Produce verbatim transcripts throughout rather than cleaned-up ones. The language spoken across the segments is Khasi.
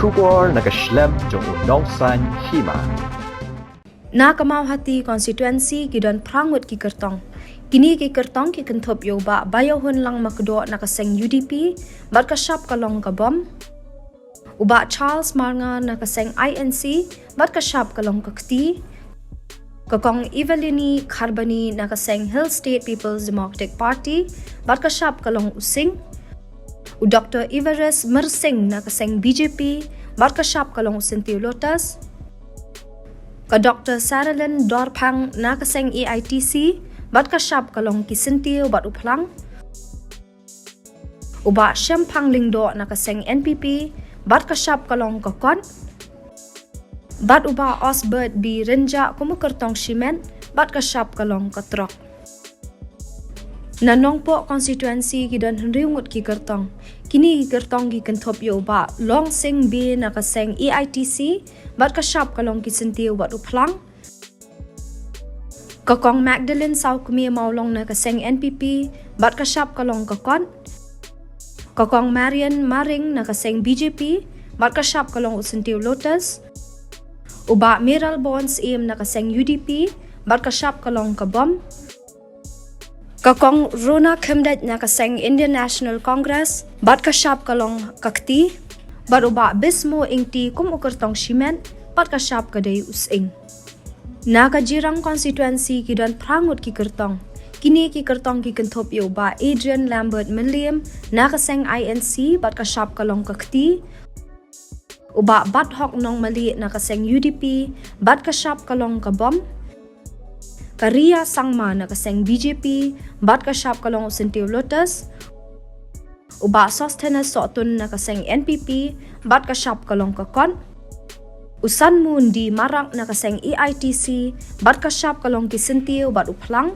Khubor na ka shlem jong u nongsan hima. Na ka Mawhati constituency ki don phra ngut ki kyrtong. Kini ki kyrtong ki kynthup ïa u Bah Baïawhunlang Makdoh na ka seng U D P, bad ka shap ka long ka bom. U Bah Charles Marngar na ka seng I N C, bad ka shap ka long ka kti. Ka Kong Evelini Kharbani na ka seng Hill State People's Democratic Party, bad ka shap ka long u sing. U Doctor Everest Myrsing na ka seng B J P, bad ka shap ka long u syntiew lotus. Ka Doctor Saralyn Dorphang na ka seng A I T C, bad ka shap ka long ki syntiew bad u phlang. U Bah Shemphang Lyngdoh na ka seng N P P, bad ka shap ka long ka kot. Bad u Bah Osbert B Rynjah kum u kyrtong shimet, bad ka shap ka long ka trok. Na Nongpoh constituency ki don hynriew ngut ki kyrtong. Kini ki kyrtong ki kynthup ïa u Bah Longsing B na ka seng A I T C, bad ka shap ka long ki syntiew bad u phlang. Ka Kong Magdalene Sawkmie Mawlong na ka seng N P P, bad ka shap ka long ka kot. Ka Kong Marian Maring na ka seng B J P, bad ka shap ka long u syntiew lotus. U Bah Mayralborn Syiem na ka seng U D P, bad ka shap ka long ka bom. Ka Kong Rona Khymdeit na ka seng Indian National Congress, bad ka shap ka long ka kti. Bad u Bah Bismo Ingti kum u kyrtong shimet, bad ka shap ka dei u sying. Na ka Jirang constituency ki don phra ngut ki kyrtong. Kini ki kyrtong ki kynthup ïa u Bah Adrian Lambert Mylliem na ka seng I N C, bad ka shap ka long ka kti. U Bah Bathok Nongmali na ka seng U D P, bad ka shap ka long ka bom. Ka Ria Sangma na ka seng B J P, bad ka shap ka long u syntiew lotus. U Bah Sosthenes Sohtun na ka seng N P P, bad ka shap ka long ka kot. U Sanmun D Marak na ka seng A I T C, bad ka shap ka long ki syntiew bad u phlang.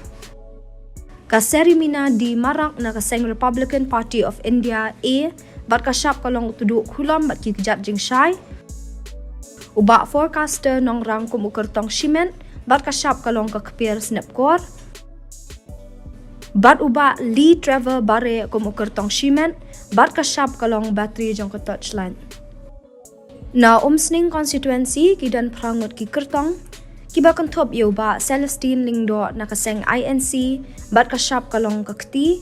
Ka Serimina D Marak na ka seng Republican Party of India A, bad ka shap ka long u tduh khulom bad ki kjat jingshai. U Bah Forecaster Nongrang kum u kyrtong shimet, bad ka shap ka long ka kper snep kor. Bad u Bah Lee Trevor Bareh kum u kyrtong shimet, bad ka shap ka long battery jong ka torchlight. Na Umsning constituency ki don phra ngut ki kyrtong, kiba kynthup ïa u Bah Celestine Lyngdoh na ka seng I N C, bad ka shap ka long ka kti.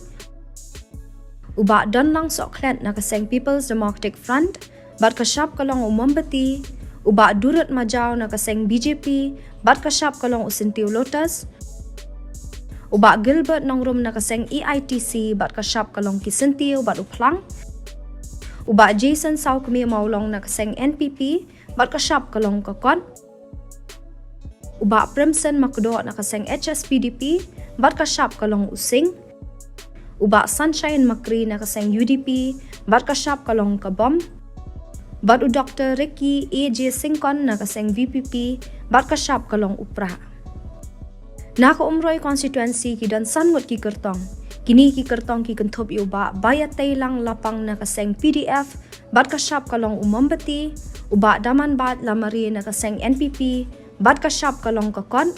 U Bah Donlang Sohkhlet na ka seng People's Democratic Front, bad ka shap ka long u mombati. U Bah Durut Majaw na ka seng B J P, bad ka shap ka long u syntiew lotus. U Bah Gilbert Nongrum na ka seng A I T C, bad ka shap ka long ki syntiew bad u phlang. U Bah Jason Sawkmie Mawlong na ka seng N P P, bad ka shap ka long ka kot. U Bah Primson Makdoh na ka seng H S P D P, bad ka shap ka long u sing. U Bah Sunshine Makri na ka seng U D P, bad ka shap ka long ka bom. Bad u Doctor Ricky A J Syngkon na ka seng V P P, bad ka shap ka long u prah. Na ka Umroi constituency ki don san ngut ki kyrtong. Kini ki kyrtong ki kynthup ïa u Bah Baiateilang Lapang na ka seng P D F, bad ka shap ka long u mombati. U Bah Damanbat Lamare na ka seng N P P, bad ka shap ka long ka kot.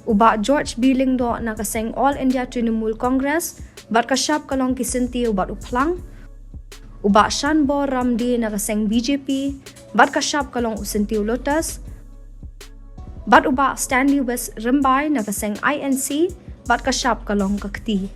U Bah George B Lyngdoh na ka seng All India Trinamool Congress, bad ka shap ka long ki syntiew bad u phlang. U Bah Shanbor Ramdie na ka seng B J P, bad ka shap ka long u syntiew lotus. Bad u Bah Stanley West Rymbai na ka seng I N C, bad ka shap ka long ka kti.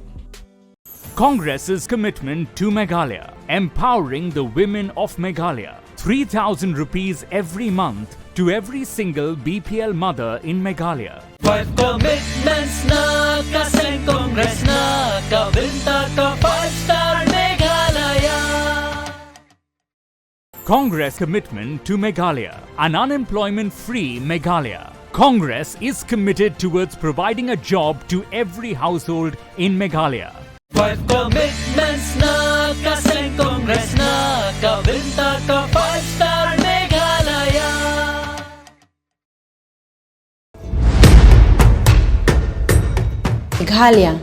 Congress's commitment to Meghalaya, empowering the women of Meghalaya. Three thousand rupees every month to every single B P L mother in Meghalaya. Five commitments na ka seng Congress na ka bynta ka five star Meghalaya. Congress commitment to Meghalaya, an unemployment-free Meghalaya. Congress is committed towards providing a job to every household in Meghalaya. Five commitments na ka seng Congress na ka bynta ka five star Meghalaya. Meghalaya,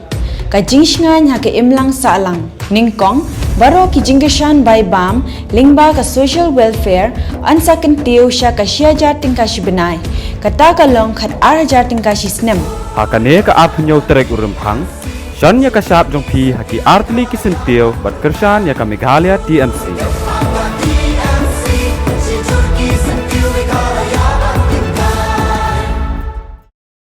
ka jingshngaiñ ha ka imlang sahlang. Nyngkong, baroh ki jingkyrshan bai bam lyngba ka social welfare yn sa kyntiew sha ka shi hajar tyngka shi bnai. Kata ka long khat ar hajar tyngka shi snem. Ha kane ka arphew hynñiew tarik u Rymphang, shon ïa ka shap jong phi ha ki artylli ki syntiew bad kyrshan ïa ka Meghalaya T M C.